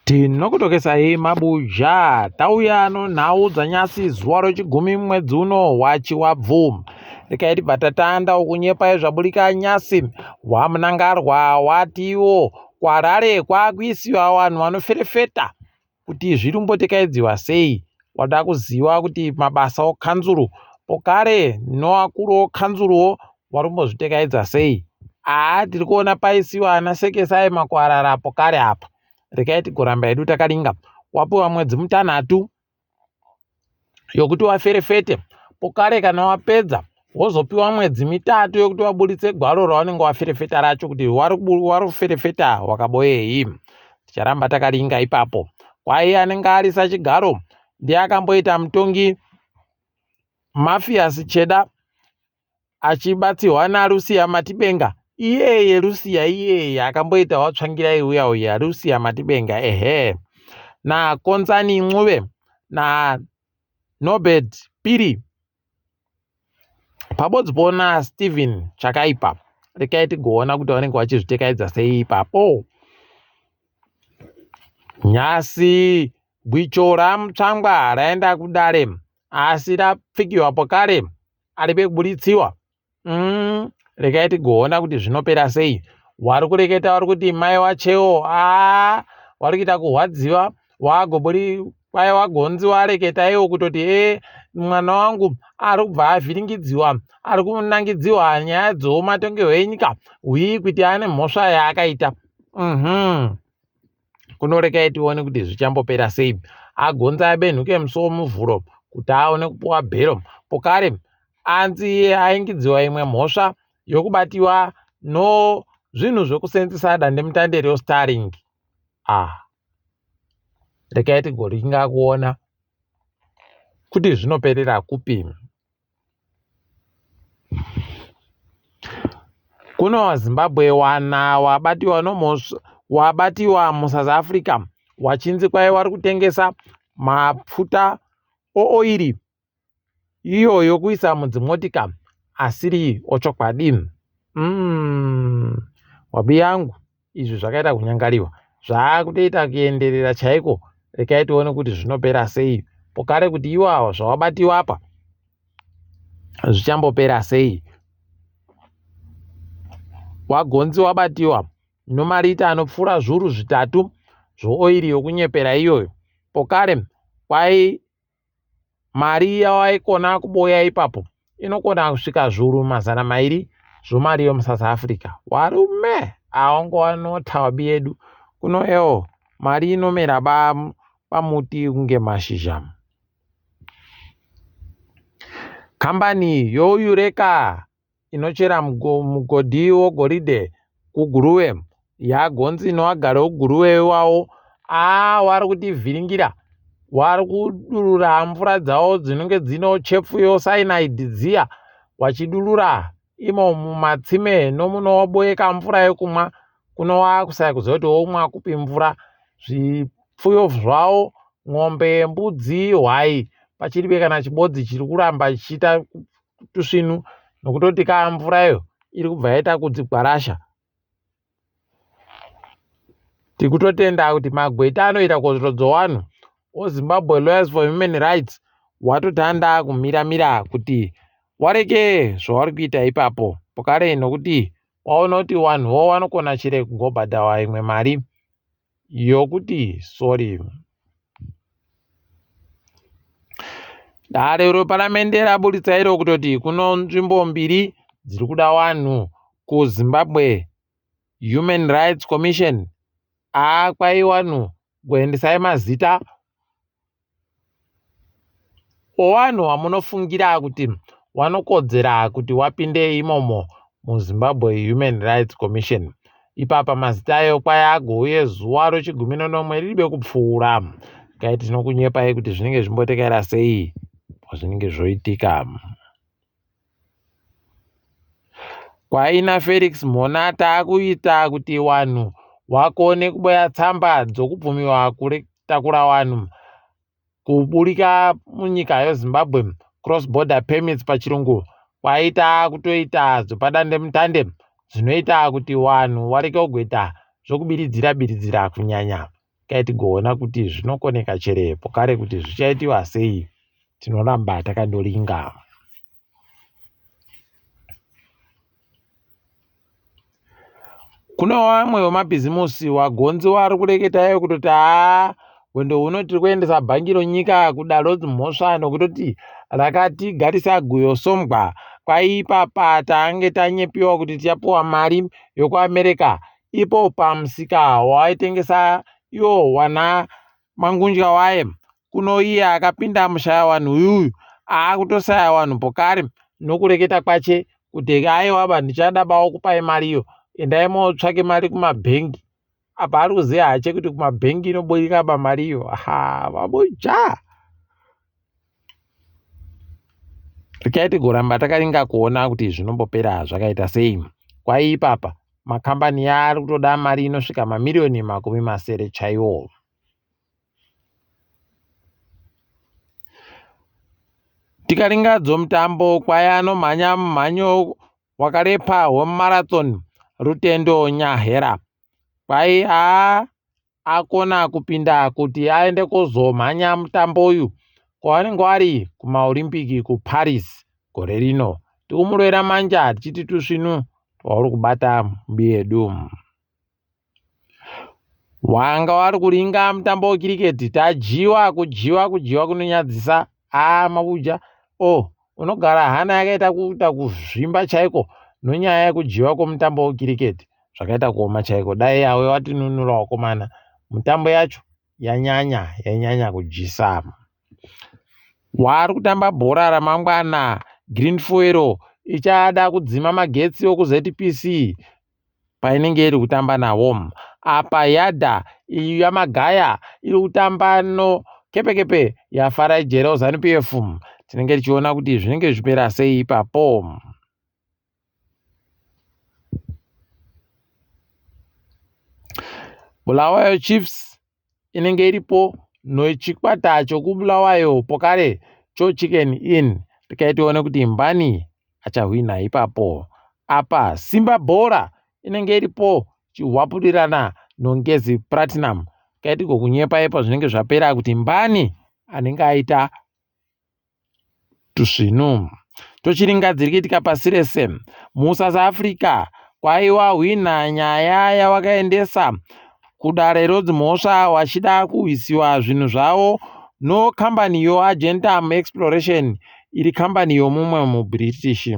Tinokutokesai mabuja tauya nonhau dzanyasi zuva rechigumi mwedzi uno wachiwabvu. Rekai tibva tatanda ukunyepai zvaburika nyasi waMnangarwa watiwo kuHarare kwakuisiwa vanhu vanoferefeta kuti zviri kumbotekaidziwa sei. Wada kuziva kuti mabasa okanzuru pokare noakuru okanzuruwo wari kumbozvitekaidza sei. Haa tiri kuona paisiwa ana Sekesai Makwarara pokare apa. Rekai tigoramba hedu takaringa. Wapiwa mwedzi mutanhatu yokuti waferefete pokare kana wapedza wozopiwa mwedzi mitatu yokuti waburitse gwaro raunenge waferefeta racho kuti wari kuferefeta wakaboyei. Ticharamba takaringa ipapo. Kwai anenge ari sachigaro ndiye akamboita mutongi Mafias Cheda achibatsirwa naLucia Matibenga iyeye Lucia iyeye akamboita watsvangirai uya uya Lucia Matibenga ehe naKonzani Ncube naNobert Piri pabodzi pona Steven Chakaipa rekai tigoona kuti vanenge vachizvitekaidza sei ipapo nyasi gwicho ramutsvangwa raenda kudare asi rapfikiwa pokare aripe kuburitsiwa mm, rekai tigoona kuti zvinopera sei wari kureketa wari kuti mai wachewo aa wari kuita kurwadziwa wagoburi kwai wagonzi wareketa iwo kutoti e mwana wangu ari kubva avhiringidziwa ari kunangidziwa nyaya dzomatongerwo enyika hwii kuti ane mhosva yaakaita mm -hmm. Kunorekai tione kuti zvichambopera sei. Agonza abenhuke musi woMuvhuro kuti aone kupiwa bhero. Pokare anzi iye aingidziwa imwe mhosva yokubatiwa nozvinhu zvokusenzesa dandemutande reStarlink. Ah, rekai tigoringa kuona kuti zvinoperera kupi. Kuno Zimbabwe wana wabatiwa nomhosva wabatiwa muSouth Africa wachinzi kwai wari kutengesa mapfuta ooiri iyo yokuisa mudzimotika asiri ochokwadi. Mm, wabi yangu izvi zvakaita kunyangariwa zvaakutoita kuenderera chaiko rekai tione kuti zvinopera sei pokare kuti iwo awa zvawabatiwa apa zvichambopera sei wagonzi wabatiwa nomarita anopfuura zvuru zvitatu zveoiri yokunyepera iyoyo pokare kwai Mari yawaikona kuboya ipapo inokona kusvika zvuru mazana mairi zvomari yomuSouth Africa. Warume awangova nota wabi yedu kuno ewo mari inomera ba pamuti kunge mashizha. Kambani yoUreka inochera mugodhi wogoridhe kuGuruve yagonzi nowagari wekuGuruve iwawo aa wari kutivhiringira wari kudurura mvura dzawo dzinenge dzino chepfu yocyanide dziya wachidurura imo mumatsime nomunoboeka mvura yekumwa kuno wakusaya kuziva kuti womwa kupi mvura zvipfuyo zvawo ng'ombe mbudzi hwai pachiribe kana chibodzi chiri kuramba chichiita tusvinu nokutoti ka mvura iyo iri kubva yaita kudzigwarasha tikutotenda kuti magweta anoita kodzero dzowanhu ozimbabwe lawyers for human rights watotanda kumiramira kuti wareke zvawari kuita ipapo pokare nokuti waona kuti wanhuwo wanokona chire kungobhadhawa imwe mari yokuti sorry Dare reparamende raburitsa iro kutoti kuno nzvimbo mbiri dziri kuda vanhu kuZimbabwe Human Rights Commission. Aa kwai vanhu goendesai mazita owanhu wamunofungira kuti wanokodzera kuti wapinde imomo muZimbabwe Human Rights Commission. Ipapa mazita ayo kwai agouye zuva rechigumi nenomwe riribe kupfuura. Kai tinokunyepai kuti zvinenge zvimbotekaira sei pazvinenge zvoitika. Kwaina Felix Mhona taakuita kuti wanhu wakone kuboya tsamba dzokubvumiwa kutakura wanhu kuburika munyika yeZimbabwe cross border permits pachirungu kwaita kutoita dzopadandemutande dzinoita kuti wanhu wareke kugoita zvokubiridzira biridzira kunyanya. Kai tigoona kuti zvinokoneka chere pokare kuti zvichaitiwa sei. Tinoramba takandoringa. Kune vamwe vemabhizimusi wagonzi wari kureketayo kutoti haa hwendo huno tiri kuendesa bhangi ronyika kudaro mhosva nokutoti rakatigarisa guyo sombwa kwaipapa tange tanyepiwa kuti tichapiwa mari yokuamerica ipo pamusika waitengesa iwo wana Mangunja waye kuno iye akapinda mushaya wanhu uyuyu aakutosaya wanhu pokare nokureketa kwache kuti aiwa ba ndichada bawo kupai mari iyo endai motsvake mari kumabhengi apa ari kuziva hache kuti kumabhengi inoburika ba mari iyo ha vabuja Regai tigoramba takaringa kuona kuti zvinombopera zvakaita sei. Kwai ipapa makambani yaari kutoda mari inosvika mamiriyoni 60 chaiwo. Tikaringa dzomutambo kwai anomhanya mumhanyo wakarepa wemarathon Rutendo Nyahera kwai haa akona kupinda kuti aende kozomhanya mutambo uyu kwavanenge vari kumaOlympic kuParis gore rino. Tikumurovera manja tichiti tusvinu twauri kubata mubi yedu. Wanga wari kuringa mutambo wekiriketi tadyiwa kudyiwa kudyiwa kunonyadzisa aa mabuja o oh, unogara hana yakaita kuita kuzvimba chaiko nonyaya yekudyiwa kwemutambo wekiriketi zvakaita kuoma chaiko dai yawe watinunura wakomana mutambo yacho yanyanya yanyanya kudyisa waari kutamba bhora ramangwana green fuel ichada kudzima magetsi okuzpc painenge iri kutamba navo apa yadha iyi yamagaya iri kutamba no kepekepe yafarai jero zanu pf tinenge tichiona kuti zvinenge zvichipera sei ipapo Bulawayo Chiefs inenge iripo nechikwata chokuBulawayo pokare choChicken Inn tikai tione kuti mbani achahwina ipapo. Apa Simba Bhora inenge iripo chihwapurirana noNgezi Platinum tikai tigokunyepa ipo zvinenge zvapera kuti mbani anenge aita tusvinu. Tochiringa dziri kuitika pasi rese. MuSouth Africa kwaiwa hwina nyaya yawakaendesa kudare rodzimhosva wachida kuhwisiwa zvinhu zvavo nokambani yoArgentum Exploration iri kambani yomumwe muBritish.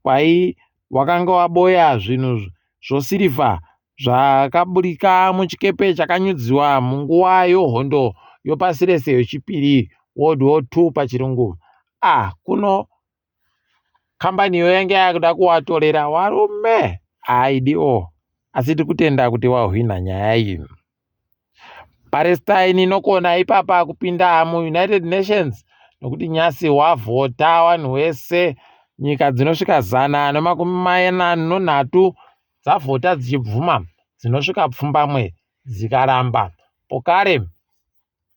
Kwai wakanga waboya zvinhu zvosirivha zvakaburika muchikepe chakanyudziwa munguva yohondo yopasi rese yechipiri World War II pachirungu. Ah, kuno kambani iyo yange yakuda kuwatorera warume haidi o asi tiri kutenda kuti wahwina nyaya iyi. Palestine inokona ipapa kupinda muUnited Nations nokuti nyasi wavhota vanhu wese nyika dzinosvika 143 dzavhota dzichibvuma dzinosvika pfumbamwe dzikaramba. Pokare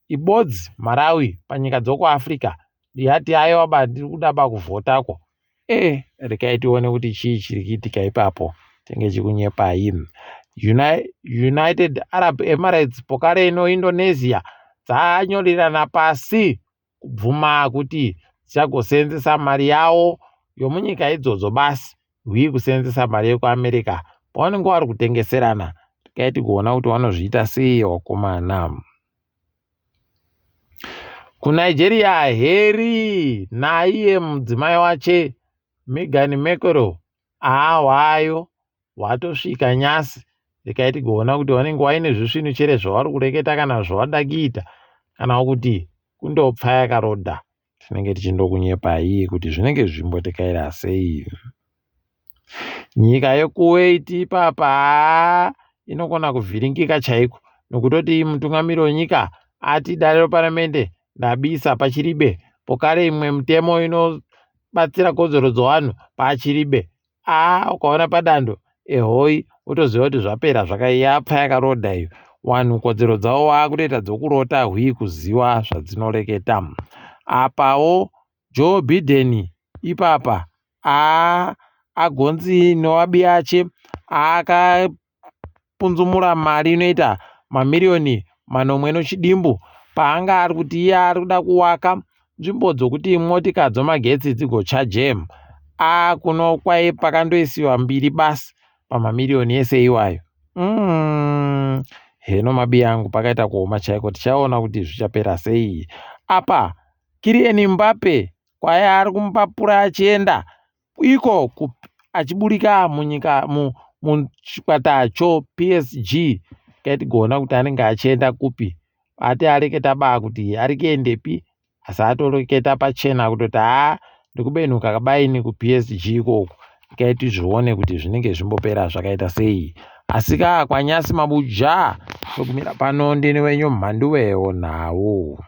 ibodzi Malawi panyika dzokuAfrica yati aiwa ba ndiri kuda ba kuvhotako e rekai tione kuti chii chiri kuitika ipapo tenge chikunyepai. United Arab Emirates pokare ino Indonesia dzanyorerana pasi kubvuma kuti dzichagoseenzesa mari yawo yomunyika idzodzo basi hwii kuseenzesa mari yekuAmerica pavanenge vari kutengeserana rekai tigoona kuti vanozviita sei vakomana. KuNigeria Harry naiye mudzimai wache Meghan Markle haa hwayo hwatosvika nyasi rekai tigoona kuti vanenge vaine zvisvinu chere zvavari kureketa kana zvavada kuita kana kuti kundopfa yakarodha tinenge tichindokunyepai kuti zvinenge zvichimbotekaira sei. Nyika yekuwait ipapa haa inokona kuvhiringika chaiko nokutoti mutungamiri wenyika ati dare reparamende ndabisa pachiribe pokare imwe mitemo inobatsira kodzero dzevanhu pachiribe aa ukaona padando ehoi wotoziva kuti zvapera zvakayapfa yakarodha iyo wanhu kodzero dzavo waakutoita dzokurota hwii kuziva zvadzinoreketa apawo Joe Biden ipapa aa agonzi noabiache akapunzumura mari inoita mamiriyoni manomwe nochidimbu paanga ari kuti iye ari kuda kuwaka nzvimbo dzokuti motika dzomagetsi dzigochaje. A kuno kwai pakandoisiwa mbiri basi pamamiriyoni ese iwayo. Heno mabi angu pakaita kuoma chaiko tichaona kuti zvichapera sei. Apa Kylian Mbappe kwai ari kumupapura achienda iko achiburika munyika muchikwata cho PSG kaitigoona kuti anenge achienda kupi ati areketa baa kuti ari kuendepi asi atoreketa pachena kutoti haa ndikubenhuka kabaini kuPSG ikoko regai tizvione kuti zvinenge zvimbopera zvakaita sei asi ka kwanyasi mabuja togumira pano ndini wenyu mhanduwe nhau.